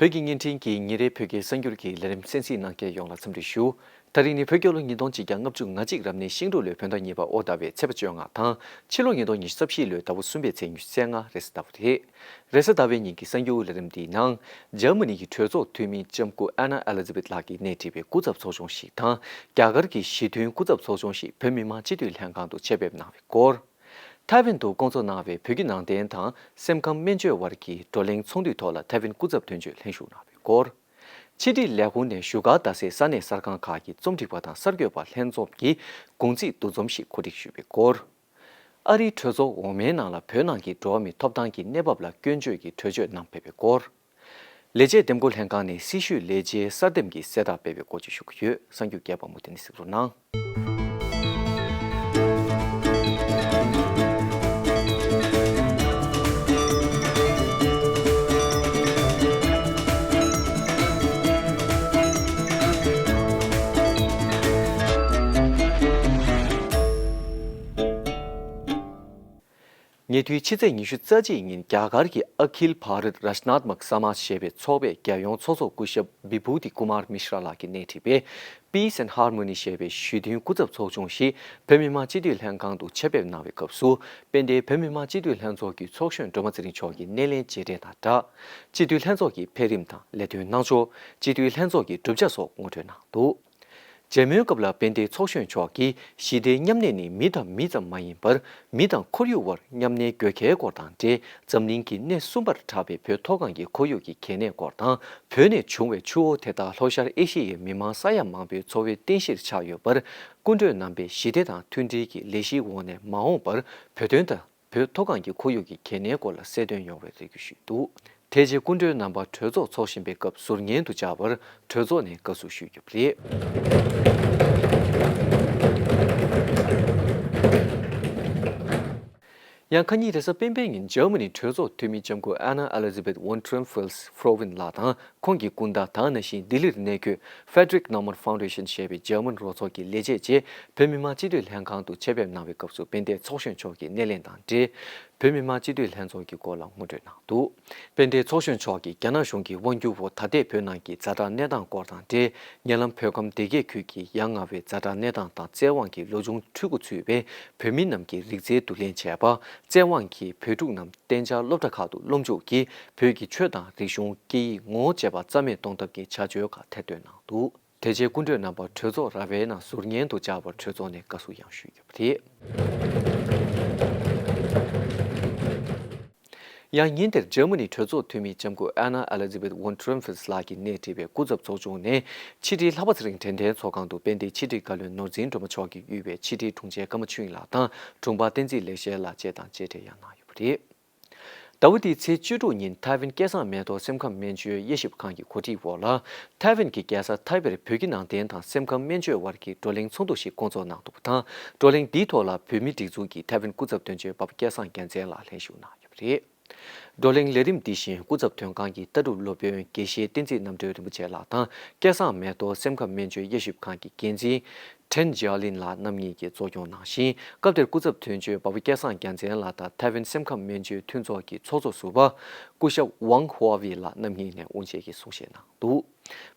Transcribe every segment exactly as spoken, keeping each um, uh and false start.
བོད་ཀྱི་བརྙན་འཕྲིན་གྱི་ཉིན་རེའི་བོད་སྐད་གསར་འགྱུར་གྱི་ལས་རིམ་གསན་གཟིགས་གནང་མཁན་ཡོངས་ལ་འཚམས་འདྲི་ཞུ། ད་རིང་ནི་བོད་རྒྱལ་ལོ་ཉིས་སྟོང་གཅིག་བརྒྱ་ལྔ་བཅུ་ང་གཅིག་རབ་གནས་ཤིང་འབྲུག་ལོའི་བོད་ཟླ་གཉིས་པ་ཨོ་ཟླ་བའི་ཚེས་པ་བཅོ་ལྔ་དང་ཕྱི་ལོ་ཉིས་སྟོང་ཉི་ཤུ་རྩ་བཞི་ལོའི་ཟླ་བ་གསུམ་པའི་ཚེས་ཉི་ཤུ་རྩ་ལྔ་རེས་གཟའ་ཟླ་བ་རེད། རེས་གཟའ་ཟླ་བའི་ཉིན་གྱི་གསར་འགྱུར་ལས་རིམ་འདིའི་ནང་འཇར་མ་ནི་གི་གྲོས་ཚོགས་འཐུས་མི་ལྕམ་སྐུ་ཨ་ན་ཨེ་ལི་ཛ་བེད་ལགས་ཀྱིས་སྣེ་ཁྲིད་པའི་སྐུ་ཚབ་ཚོགས་ཆུང་ཞིག་དང་རྒྱ་གར་གྱི་ཞི་མཐུན་སྐུ་ཚབ་ཚོགས་ཆུང་ཞིག་བོད་མི་མང་སྤྱི་འཐུས་ལྷན་ཁང་དུ་ཆེད་ཕེབས་གནང་བའི་སྐོར། ཐའེ་ཝན་དུ་བསྐོང་ཚོགས་གནང་བའི་བོད་ཀྱི་ནང་བསྟན་དང་སེམས་ཁམས་སྨན་བཅོས་དབར་གྱི་བགྲོ་གླེང་ཚོགས་འདུའི་ཐོག་ལ་ཐའེ་ཝན་སྐུ་ཚབ་དོན་གཅོད་ལྷན་ཞུགས་གནང་བའི་སྐོར། ཕྱི་དྲིལ་ལས་ཁུངས་ནས་བཞུགས་སྒར་རྡ་སའི་ས་གནས་གསར་ཁང་ཁག་གི་རྩོམ་སྒྲིག་པ་དང་གསར་འགོད་པ་ལྷན་འཛོམས་ཀྱི་གུང་ཚིགས་འདུ་འཛོམས་ཤིག་གོ་སྒྲིག་ཞུས་པའི་སྐོར། ཨ་རིའི་གྲོས་ཚོགས་འོག་མའི་ནང་ལ་བོད་ནང་གི་འགྲོ་བ་མིའི་ཐོབ་ཐང་གི་གནས་བབ་ལ་སྐྱོན་བརྗོད་ཀྱི་གྲོས་ཆོད་ནང་ཕེབས་པའི་སྐོར། ལས་བྱེད་འདེམས་བསྐོ་ལྷན་ཁང་ནས་སྲི་ཞུའི་ལས་བྱའི་གསར་འདེམས་ཀྱི་གསལ་བསྒྲགས་སྤེལ་བའི་སྐོར་བཅས་ཞུ་གི་ཡོད། གསར་འགྱུར་རྒྱས་པ་མུ་མཐུད་ནས་གཟིགས་རོགས་གནང་། ཉེ་དུས་ཕྱི་ཚེས་ཉི་ཤུ་རྩ་གཅིག་ཉིན་རྒྱ་གར་གྱི་ཨ་ཁིལ་བྷ་རཏ་རཱ་ཤ་ནཱཐ་མ་ཀ་ས་མཱཇ་ཞེས་པའི་ཚོགས་པས་རྒྱལ་ཡོངས་ཚོགས་གཙོ་སྐུ་ཞབས་བི་བྷུ་ཏི་ཀུ་མཱར་མི་ཤྲ་ལགས་ཀྱིས་སྣེ་ཁྲིད་པའི་Peace and Harmony ཞེས་པའི་ཞི་མཐུན་སྐུ་ཚབ་ཚོགས་ཆུང་ཞིག་བོད་མི་མང་སྤྱི་འཐུས་ལྷན་ཁང་དུ་ཆེད་ཕེབས་གནང་བའི་སྐབས་སུ། དཔལ་ལྡན་བོད་མི་མང་སྤྱི་འཐུས་ལྷན་ཚོགས་ཀྱི་ཚོགས་གཞོན་སྒྲོལ་མ་ཚེ་རིང་མཆོག་གིས་སྣེ་ལེན་རྗེས་དྲན་དང་སྦྲགས། སྤྱི་འཐུས་ལྷན་ཚོགས་ཀྱི་འཕེལ་རིམ་དང་ལས་དོན་གནང་ཕྱོགས། སྤྱི་འཐུས་ལྷན་ཚོགས་ཀྱི་གྲུབ་ཆ་སོགས་ངོ་སྤྲོད་གནང་འདུག་མཇལ་མོལ་སྐབས་ལ་དཔལ་ལྡན་ཚོགས་གཞོན་མཆོག་གིས་ཞི་བདེའི་མཉམ་གནས་ནི་མི་དང་མི་ཙམ་མ་ཡིན་པར། མི་དང་ཁོར་ཡུག་དབར་མཉམ་གནས་དགོས་གལ་སྐོར་དང་འབྲེལ། འཛམ་གླིང་གི་སྣེ་གསུམ་པར་གྲགས་པའི་བོད་མཐོ་སྒང་གི་ཁོར་ཡུག་གི་གལ་གནད་སྐོར་དང་། བོད་ནས་བྱུང་བའི་ཆུ་བོ་དེ་དག་ལྷོ་ཤར་ཨེ་ཤི་ཡའི་མི་མང་ས་ཡ་མང་པོའི་འཚོ་བའི་རྟེན་གཞིར་ཆགས་ཡོད་པར། སྐུ་མགྲོན་རྣམ་པས་ཞི་བདེ་དང་མཐུན་སྒྲིལ་གྱི་ལས་གཞིའི་འོག་ནས་མ་འོངས་པར་བོད་དོན་དང་། བོད་མཐོ་སྒང་གི་ཁོར་ཡུག་གི་གལ་གནད་སྐོར་ལ་གསལ་སྟོན་ཡོང་བའི་རེ་སྐུལ་ཞུས་འདུག་དེ་རྗེས་སྐུ་མགྲོན་རྣམ་པ་གྲོས་ཚོགས་འཚོགས་བཞིན་པའི་སྐབས་ཟུར་ཉན་དུ་བཅར་བར་གྲོས་ཚོགས་ནས་དགའ་བསུ་ཞུས་ཡོད་པ་རེད། ཡང་ཁ་ཉིན་རེས་གཟའ་སྤེན་པའི་ཉིན་འཇར་མ་ནི་གྲོས་ཚོགས་འཐུས་མི་ལྕམ་སྐུ་ཨ་ན་ཨེ་ལི་ཛ་བེད་ཝོན་ཊྲེམ་ཕེལ་ཧྥོ་ཝིན་ལགས་དང་། ཁོང་གི་སྐུ་ཟླ་དང་ནང་བཞིན་ལྡི་ལིར་གནས་འཁོད་Frederick Naumann Foundation ཞེས་པའི་འཇར་མན་རོགས་ཚོགས་ཀྱི་ལས་བྱེད་བཅས་བོད་མི་མང་སྤྱི་འཐུས་ལྷན་ཁང་དུ་ཆེད་ཕེབས་གནང་བའི་སྐབས་སུ་དཔལ་ལྡན་ཚོགས་གཞོན་མཆོག་གིས་སྣེ་ལེན་དང་འབྲེལ། བོད་མི་མང་སྤྱི་འཐུས་ལྷན་ཚོགས་ཀྱི་སྐོར་ལ་ངོ་སྤྲོད་གནང་འདུག་དཔལ་ལྡན་ཚོགས་གཞོན་མཆོག་གིས་རྒྱ་ནག་གཞུང་གི་དབང་སྒྱུར་འོག་ད་ལྟའི་བོད་ནང་གི་ཛ་དྲག་གནས་སྟངས་སྐོར་དང་འབྲེལ། ཉེ་ལམ་བོད་ཁམས་སྡེ་དགེ་ཁུལ་གྱི་ཡ་ང་བའི་ཛ་དྲག་གནས་སྟངས་དང་བཙན་དབང་གི་ལོ་ཆུང་ཕྲུ་གུ་ཚུད་པའི་བོད་མི་རྣམས་ཀྱི་རིག་རྩལ་བསྡུ་ལེན་བྱས་པ། བཙན་དབང་གིས་བོད་ཕྲུག་རྣམས་གཏན་འཇགས་སློབ་གྲྭ་ཁག་ཏུ་སློབ་འཇུག་གིས་བོད་ཀྱི་ཆོས་དང་རིག་གཞུང་། སྐད་ཡིག་ངོ་བོ་བཅས་པ་རྩ་མེད་གཏོང་ཐབས་ཀྱི་བྱ་སྤྱོད་ཁག་ཐེར་འདོན་གནང་འདུག་དེ་རྗེས་སྐུ་མགྲོན་རྣམ་པ་གྲོས་ཚོགས་ར་བའི་ནང་ཟུར་ཉན་དུ་བཅར་བར་གྲོས་ཚོགས་ནས་དགའ་བསུ་ཡང་ཞུས་ཡོད་པ་རེད། ཡང་ཉིན་དེར་འཇར་མ་ནི་གྲོས་ཚོགས་འཐུས་མི་ལྕམ་སྐུ་ཨ་ན་ཨེ་ལི་ཛ་བེད་ཝོན་ཊྲེམ་ཕེལ་ལགས་ཀྱིས་སྣེ་ཁྲིད་པའི་སྐུ་ཚབ་ཚོགས་ཆུང་ནས་ཕྱི་དྲིལ་ལྷག་པ་ཚེ་རིང་དྲན་རྟེན་ཚོགས་ཁང་དུ་དཔལ་ལྡན་ཕྱི་དྲིལ་བཀའ་བློན་ནོར་འཛིན་སྒྲོལ་མ་མཆོག་གིས་དབུས་པའི་ཕྱི་དྲིལ་དྲུང་ཆེ་ཀརྨ་ཆོས་དབྱིངས་ལགས་དང་དྲུང་འཕར་བསྟན་འཛིན་ལེགས་བཤད་ལགས་བཅས་དང་མཇལ་འཕྲད་ཡང་གནང་ཡོད་པ་རེད། ཟླ་བ་འདིའི་ཚེས་བཅུ་དྲུག་ཉིན་ཐའེ་ཝན་སྐལ་བཟང་མེ་ཏོག་སེམས་ཁམས་སྨན་བཅོས་དབྱེ་ཞིབ་ཁང་གི་གོ་སྒྲིག་འོག་ལ། ཐའེ་ཝན་གྱི་རྒྱལ་ས་ཐའེ་པེར་བོད་ཀྱི་ནང་བསྟན་དང་སེམས་ཁམས་སྨན་བཅོས་དབར་གྱི་བགྲོ་གླེང་ཚོགས་འདུ་ཞིག་བསྐོང་ཚོགས་གནང་འདུག་པ་དང་། བགྲོ་གླེང་འདིའི་ཐོག་ལ་བོད་མིའི་སྒྲིག་འཛུགས་ཀྱི་ཐའེ་ཝན་སྐུ་ཚབ་དོན་གཅོད་འབའ་པ་སྐལ་བཟང་རྒྱལ་མཚན་ལགས་ལྷན་ཞུགས་གནང་ཡོད་པ་རེད། བགྲོ་གླེང་ལས་རིམ་འདི་བཞིན་སྐུ་ཚབ་དོན་ཁང་གི་ལྟ་གྲུབ་སློབ་དཔོན་དགེ་བཤེས་བསྟན་འཛིན་རྣམ་གྲོལ་རིན་པོ་ཆེ་ལགས་དང་། སྐལ་བཟང་མེ་ཏོག་སེམས་ཁམས་སྨན་བཅོས་དབྱེ་ཞིབ་ཁང་གི་འགན་འཛིན་ཁྲེན་ཇཱ་ལིན་ལགས་རྣམ་གཉིས་ཀྱིས་གཙོ་སྐྱོང་གནང་ཞིང་། སྐབས་དེར་སྐུ་ཚབ་དོན་གཅོད་འབའ་པ་སྐལ་བཟང་རྒྱལ་མཚན་ལགས་དང་ཐའེ་ཝན་སེམས་ཁམས་སྨན་བཅོས་མཐུན་ཚོགས་ཀྱི་ཚོགས་གཙོ་ཟུར་པ་སྐུ་ཞབས་ཝང་ཧུའ་ཝེ་ལགས་རྣམ་གཉིས་ནས་དབུ་འབྱེད་ཀྱི་གསུང་བཤད་གནང་འདུག་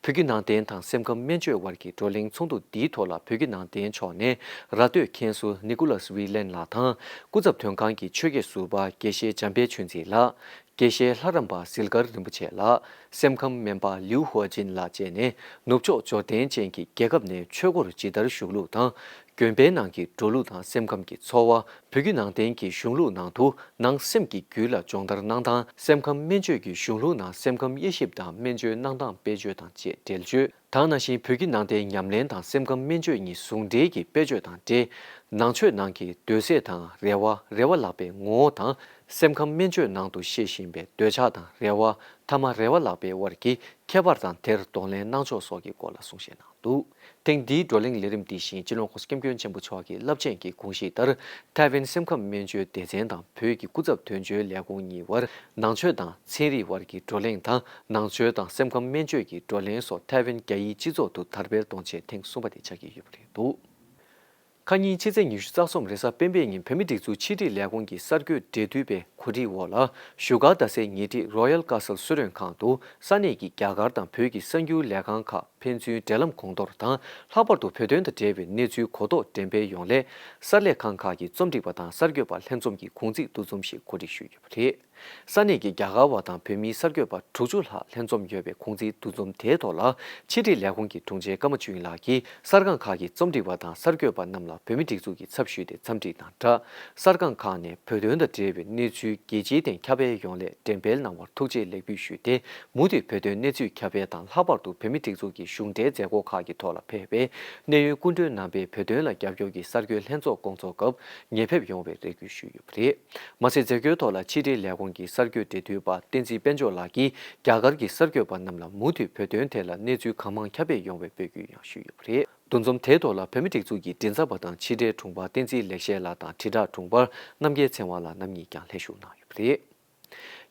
བོད་ཀྱི་ནང་བསྟན་དང་སེམས་ཁམས་སྨན་བཅོས་དབར་གྱི་བགྲོ་གླེང་ཚོགས་འདུ་འདིའི་ཐོག་ལ་བོད་ཀྱི་ནང་བསྟན་ཕྱོགས་ནས་ར་སྟོད་མཁན་ཟུར་ནི་ཀུ་ལཱས་ཝི་ལན་ལགས་དང་། སྐུ་ཚབ་དོན་ཁང་གི་ཆོས་དགེ་ཟུར་པ་དགེ་བཤེས་འཇམ་དཔལ་ཆོས་འཛིན་ལགས། དགེ་བཤེས་ལྷ་རམས་པ་ཟིལ་དཀར་རིན་པོ་ཆེ་ལགས། སེམས་ཁམས་སྨན་པ་ལིའུ་ཧོ་ཅིན་ལགས་བཅས་ནས་ནུབ་ཕྱོགས་འབྱོར་ལྡན་ཅན་གྱི་རྒྱལ་ཁབ་ནས་ཆོས་སྒོར་ཇི་ལྟར་ཞུགས་ལུགས་དང་། དགོན་པའི་ནང་གི་འགྲོ་ལུགས་དང་སེམས་ཁམས་ཀྱི་འཚོ་བ། བོད་བརྒྱུད་ནང་བསྟན་གྱི་གཞུང་ལུགས་ནང་དུ་ནང་སེམས་ཀྱི་རྒྱུད་ལ་སྦྱོང་བརྡར་གནང་སྟངས། སེམས་ཁམས་སྨན་བཅོས་ཀྱི་གཞུང་ལུགས་ནང་སེམས་ཁམས་དབྱེ་ཞིབ་དང་སྨན་བཅོས་གནང་སྟངས་དཔེ་བརྗོད་དང་བཅས་འགྲེལ་བརྗོད། དང་ནང་བཞིན་བོད་ཀྱི་ནང་བསྟན་ཉམས་ལེན་དང་སེམས་ཁམས་སྨན་བཅོས་གཉིས་ཟུང་འབྲེལ་གྱི་དཔེ་བརྗོད་དང་འབྲེལ། ནང་ཆོས་ནང་གི་འདོད་སྲེད་དང་རེ་བ། རེ་བ་ལགས་པའི་ངོ་བོ་དང་། སེམས་ཁམས་སྨན་བཅོས་ནང་དུ་བཤད་བཞིན་པའི་འདོད་ཆགས་དང་རེ་བ། ཐ་མ་རེ་བ་ལགས་པའི་དབར་གྱི་ཁྱད་པར་དང་དེར་གདོང་ལེན་གནང་ཕྱོགས་སོགས་ཀྱི་སྐོར་ལ་གསུང་བཤད་གནང་འདུག་ཐེངས་འདིའི་བགྲོ་གླེང་ལས་རིམ་འདི་བཞིན་སྤྱི་ནོར་༸གོང་ས་༸སྐྱབས་མགོན་ཆེན་པོ་མཆོག་གི་རླབས་ཆེན་གྱི་དགོངས་གཞི་ལྟར། ཐའེ་ཝན་སེམས་ཁམས་སྨན་བཅོས་སྡེ་ཚན་དང་བོད་ཀྱི་སྐུ་ཚབ་དོན་གཅོད་ལས་ཁུངས་གཉིས་དབར་ནང་ཆོས་དང་ཚན་རིག་དབར་གྱི་བགྲོ་གླེང་དང་། ནང་ཆོས་དང་སེམས་ཁམས་སྨན་བཅོས་ཀྱི་བགྲོ་གླེང་སོགས་ཐའེ་ཝན་རྒྱ་ཡིག་སྤྱི་ཚོགས་དུ་དར་སྤེལ་གཏོང་ཆེད་ཐེངས་གསུམ་པ་དེ་ཆགས་ཀྱི་ཡོད་པ་རེད་འདུག་ཁ་ཉིན་ཕྱི་ཚེས་ཉི་ཤུ་རྩ་གསུམ་རེས་གཟའ་སྤེན་པའི་ཉིན་བོད་མིའི་སྒྲིག་འཛུགས་ཕྱི་དྲིལ་ལས་ཁུངས་ཀྱི་གསར་འགོད་འབྲེལ་མཐུད་པས་གོ་སྒྲིག་འོག་ལ་བཞུགས་སྒར་རྡ་སའི་ཉེ་འཁྲིས་Royal Castle་སུ་རོན་ཁང་དུ་ས་གནས་ཀྱི་རྒྱ་གར་དང་བོད་ཀྱི་གསར་འགྱུར་ལས་ཁང་ཁག་ཕན་ཚུན་འབྲེལ་ལམ་གོང་མཐོར་དང་ལྷག་པར་དུ་བོད་དོན་དང་འབྲེལ་བའི་གནས་ཚུལ་གོ་རྟོགས་འགྲེམས་སྤེལ་ཡོང་སླད་གསར་ལས་ཁང་ཁག་གི་རྩོམ་སྒྲིག་པ་དང་གསར་འགོད་པ་ལྷན་འཛོམས་ཀྱི་གུང་ཚིགས་འདུ་འཛོམས་ཤིག་གོ་སྒྲིག་ཞུས་ཡོད་པ་རེད། ས་གནས་ཀྱི་རྒྱ་གར་བ་དང་བོད་མིའི་གསར་འགོད་པ་དྲུག་ཅུ་ལྷག་ལྷན་འཛོམས་ཡོད་པའི་གུང་ཚིགས་འདུ་འཛོམས་དེའི་ཐོག་ལ་ཕྱི་དྲིལ་ལས་ཁུངས་ཀྱི་དྲུང་ཆེ་ཀརྨ་ཆོས་དབྱིངས་ལགས་ཀྱིས་གསར་ཁང་ཁག་གི་རྩོམ་སྒྲིག་པ་དང་གསར་འགོད་པ་རྣམས་ལ་བོད་མིའི་སྒྲིག་འཛུགས་ཀྱི་ཚབ་ཞུས་ཏེ་འཚམས་འདྲི་དང་སྦྲགས། གསར་ཁང་ཁག་ནས་བོད་དོན་དང་འབྲེལ་བའི་གནས་ཚུལ་རྒྱལ་སྤྱིའི་སྟེང་ཁྱབ་སྤེལ་ཡོང་སླད་འགྲེམས་སྤེལ་གནང་བར་ཐུགས་རྗེ་ལེགས་འབུལ་ཞུས་ཏེ། མུ་མཐུད་བོད་དོན་གནས་ཚུལ་ཁྱབ་སྤེལ་དང་ལྷག་པར་དུ་བོད་མིའི་སྒྲིག་འཛུགས་ཀྱི་གཞུང་འབྲེལ་མཛད་སྒོ་ཁག་གི་ཐོག་ལ་ཕེབས་པའི་གནད་ཡོད་སྐུ་མགྲོན་རྣམ་པས་བོད་དོན་ལ་རྒྱབ་སྐྱོར་གྱི་གསར་འགོད་ལྷན་ཚོགས་བསྐོང་ཚོགས་སྐབས་ངེས་ཕེབས་ཡོང་བའི་རེ་སྐུལ་ཞུས་ཡོད་པ་རེད། མ་ཟད་མཛད་སྒོའི་ཐོག་ལ་ཕྱི་དྲིལ་ལས་ཁུངས་ཀྱི་གསར་འགོད་འབྲེལ་མཐུད་པ་བསྟན་འཛིན་དཔལ་འབྱོར་ལགས་ཀྱིས་རྒྱ་གར་གྱི་གསར་འགོད་པ་རྣམས་ལ་མུ་མཐུད་བོད་དོན་ཐད་ལ་གནས་ཚུལ་གང་མང་ཁྱབ་སྤེལ་ཡོང་བའི་འབོད་སྐུལ་ཡང་ཞུས་ཡོད་པ་རེད། འདུ་འཛོམས་དེའི་ཐོག་ལ་བོད་མིའི་སྒྲིག་འཛུགས་ཀྱི་མགྲིན་ཚབ་པ་དང་ཕྱི་དྲིལ་དྲུང་འཕར་བསྟན་འཛིན་ལེགས་བཤད་ལགས་དང་དྲིལ་བསྒྲགས་དྲུང་འཕར་རྣམ་རྒྱལ་ཚེ་དབང་ལགས་རྣམ་གཉིས་ཀྱང་ལྷན་ཞུགས་གནང་ཡོད་པ་རེད།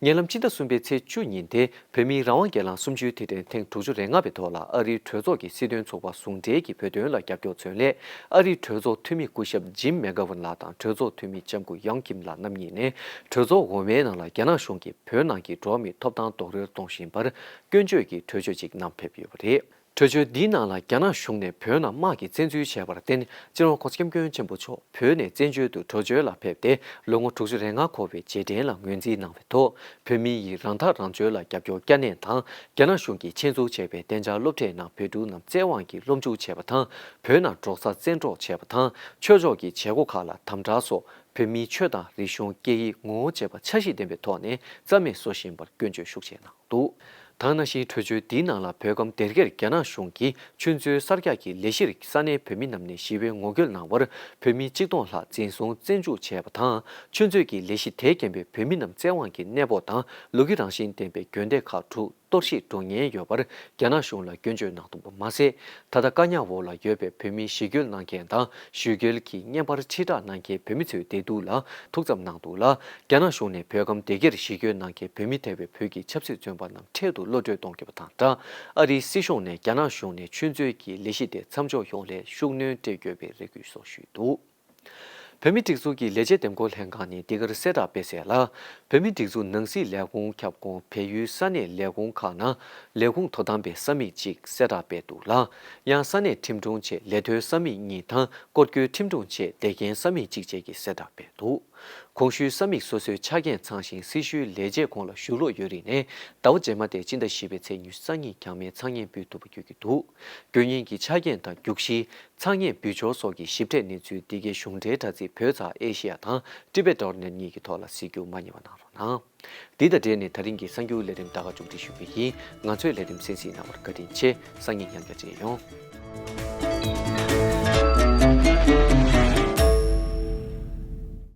ཉེ་ལམ་སྤྱི་ཟླ་གསུམ་པའི་ཚེས་བཅུ་ཉིན་དེ་བོད་མིའི་རང་དབང་སྒེར་ལངས་གསུམ་བཅུའི་དུས་དྲན་ཐེངས་དྲུག་ཅུ་རེ་ལྔ་པའི་ཐོག་ལ་ཨ་རིའི་གྲོས་ཚོགས་ཀྱི་སྲིད་དོན་ཚོགས་པ་ཟུང་འབྲེལ་གྱིས་བོད་དོན་ལ་རྒྱབ་སྐྱོར་མཚོན་སླད་ཨ་རིའི་གྲོས་ཚོགས་འཐུས་མི་སྐུ་ཞབས་ཇིམ་མེག་གྷ་ཝན་ལགས་དང་གྲོས་ཚོགས་འཐུས་མི་ལྕམ་སྐུ་ཡང་ཁིམ་ལགས་རྣམ་གཉིས་ནས་གྲོས་ཚོགས་འོག་མའི་ནང་ལ་རྒྱ་ནག་གཞུང་གིས་བོད་ནང་གི་འགྲོ་བ་མིའི་ཐོབ་ཐང་རྡོག་རོལ་གཏོང་བཞིན་པར་སྐྱོན་བརྗོད་ཀྱི་གྲོས་ཆོད་ཅིག་བསྣམས་ཕེབས་ཡོད་པ་རེད། གྲོས་ཆོད་འདིའི་ནང་ལ་རྒྱ་ནག་གཞུང་ནས་བོད་ནང་དམག་གི་བཙན་འཛུལ་བྱས་པར་བརྟེན་སྤྱི་ནོར་༸གོང་ས་༸སྐྱབས་མགོན་ཆེན་པོ་མཆོག་བོད་ནས་བཙན་བྱོལ་དུ་བྲོས་བྱོལ་ལ་ཕེབས་ཏེ་ལོ་ངོ་དྲུག་ཅུ་རེ་ལྔ་འཁོར་བའི་རྗེས་དྲན་ལ་ངོས་འཛིན་གནང་བའི་ཐོག་བོད་མི་ཡིས་རང་ཐག་རང་གཅོད་ལ་རྒྱབ་སྐྱོར་བསྐྱར་ནན་དང་རྒྱ་ནག་གཞུང་གིས་ཆེད་འཛུགས་བྱས་པའི་བདེ་འཇགས་སློབ་གྲྭའི་ནང་བོད་ཕྲུག་རྣམས་བཙན་དབང་གིས་སློབ་འཇུག་བྱས་པ་དང་བོད་ནང་འབྲོག་ས་བཙན་འཕྲོག་བྱས་པ་དང་ཆོས་ཕྱོགས་ཀྱི་བྱེད་སྒོ་ཁག་ལ་དམ་དྲག་སོགས་བོད་མིའི་ཆོས་དང་རིག་གཞུང་སྐད་ཡིག་ངོ་བོ་བཅས་པ་འཆར་གཞི་ལྡན་པའི་ཐོག་ནས་རྩ་མེད་བཟོ་བཞིན་པར་སྐྱོན་བརྗོད་ཤུགས་ཆེ་གནང་འདུག། ད་ག་ནང་བཞིན་གྲོས་ཆོད་འདིའི་ནང་ལ་བོད་ཁམས་སྡེ་དགེར་རྒྱ་ནག་གཞུང་གིས་ཆུ་མཛོད་གསར་རྒྱག་གི་ལས་གཞིར་ས་གནས་བོད་མི་རྣམས་ནས་ཞི་བའི་ངོ་རྒོལ་གནང་བར་བོད་མི་གཅིག་སྟོང་ལྷག་འཛིན་བཟུང་བཙོན་འཇུག་བྱས་པ་དང་། ཆུ་མཛོད་ཀྱི་ལས་གཞི་དེས་རྐྱེན་པས་བོད་མི་རྣམས་བཙན་དབང་གིས་གནས་སྤོ་དང་ལོ་རྒྱུས་རང་བཞིན་ལྡན་པའི་དགོན་སྡེ་ཁག་དྲུག་གཏོར་བཤིག་འགྲོ་ཉེན་ཡོད་པར་རྒྱ་ནག་གཞུང་ལ་སྐྱོན་བརྗོད་གནང་འདུག་པ་མ་ཟད། ད་ལྟ་བཀག་ཉར་འོག་ལ་ཡོད་པའི་བོད་མིའི་ཞི་རྒོལ་གནང་མཁན་དང་ཞི་རྒོལ་གྱི་བརྙན་པར་ཕྱིར་བསྒྲགས་གནང་མཁན་བོད་མི་ཚོའི་བདེ་སྡུག་ལ་ཐུགས་བསམ་གནང་འདུག་ལ། རྒྱ་ནག་གཞུང་ནས་བོད་ཁམས་སྡེ་དགེར་ཞི་རྒོལ་གནང་མཁན་བོད་མི་ཐེ་བའི་བོད་ཀྱི་ཆབ་སྲིད་བཙོན་པ་རྣམས་འཕྲལ་དུ་གློད་གྲོལ་གཏོང་དགོས་པ་དང་སྦྲགས། ཨ་རིའི་སྲིད་གཞུང་ནས་རྒྱ་ནག་གཞུང་ནས་ཆུ་མཛོད་ཀྱི་ལས་གཞི་དེ་མཚམས་འཇོག་ཡོང་སླད་ཤུགས་སྣོན་སྤྲད་དགོས་པའི་རེ་སྐུལ་སོགས་ཞུས་འདུག། བོད་མིའི་སྒྲིག་འཛུགས་ཀྱི་ལས་བྱེད་འདེམས་བསྐོ་ལྷན་ཁང་ནས་འདི་གར་གསལ་བསྒྲགས་སྤེལ་གསལ་ལ། བོད་མིའི་སྒྲིག་འཛུགས་ནང་སྲིད་ལས་ཁུངས་ཁྱབ་ཁོངས་བལ་ཡུལ་ས་གནས་ལས་ཁུངས་ཁག་ནང་ལས་ཁུངས་དོ་དམ་པའི་ས་མིག་ཅིག་གསལ་བསྒྲགས་སྤེལ་འདུག་ལ། ཡང་ས་གནས་ཁྲིམས་དྲུང་ཆེད་ལས་དོན་ས་མིག་གཉིས་དང་སྐོར་སྐྱོད་ཁྲིམས་དྲུང་ཆེད་བདེ་རྒན་ས་མིག་གཅིག་བཅས་ཀྱི་གསལ་བསྒྲགས་སྤེལ་འདུག། གོང་ཞུས་ས་མིག་སོ་སོའི་ཆ་རྐྱེན་ཚང་ཞིང་སྲི་ཞུའི་ལས་བྱེད་ཁོངས་ལ་ཞུགས་ལོག་ཡོད་རིགས་ནས་ཟླ་བ་རྗེས་མ་སྟེ་སྤྱི་ཟླ་བཞི་པའི་ཚེས་ཉི་ཤུ་རྩ་གཉིས་འགྱངས་མེད་ཚང་མས་འབུལ་ཐུབ་པ་བརྒྱུད་ཀྱི་འདུག། དགོས་ངེས་ཀྱི་ཆ་རྐྱེན་དང་རྒྱུགས་གཞི། ཚང་མས་འབུལ་ཕྱོགས་སོགས་ཀྱི་ཞིབ་ཕྲའི་གནས་ཚུལ་འདི་གའི་གཞུང་འབྲེལ་དྲ་ཚིགས་བོད་ཚགས་ཨེ་ཤི་ཡ་དང་Tibet dot net་གཉིས་ཀྱི་ཐོག་ལ་གཟིགས་རྒྱུ་མ་བསྙེལ་བ་གནང་རོགས་གནང་། འདི་དང་འབྲེལ་ནས་ད་རིང་གི་གསར་འགྱུར་ལས་རིམ་ད་ག་མཇུག་སྒྲིལ་ཞུ་རྒྱུ་ཡིན། ང་ཚོའི་ལས་རིམ་གསན་གཟིགས་གནང་བར་བཀའ་དྲིན་ཆེ། སང་ཉིན་ཡང་བསྐྱར་མཇལ་ཡོང་།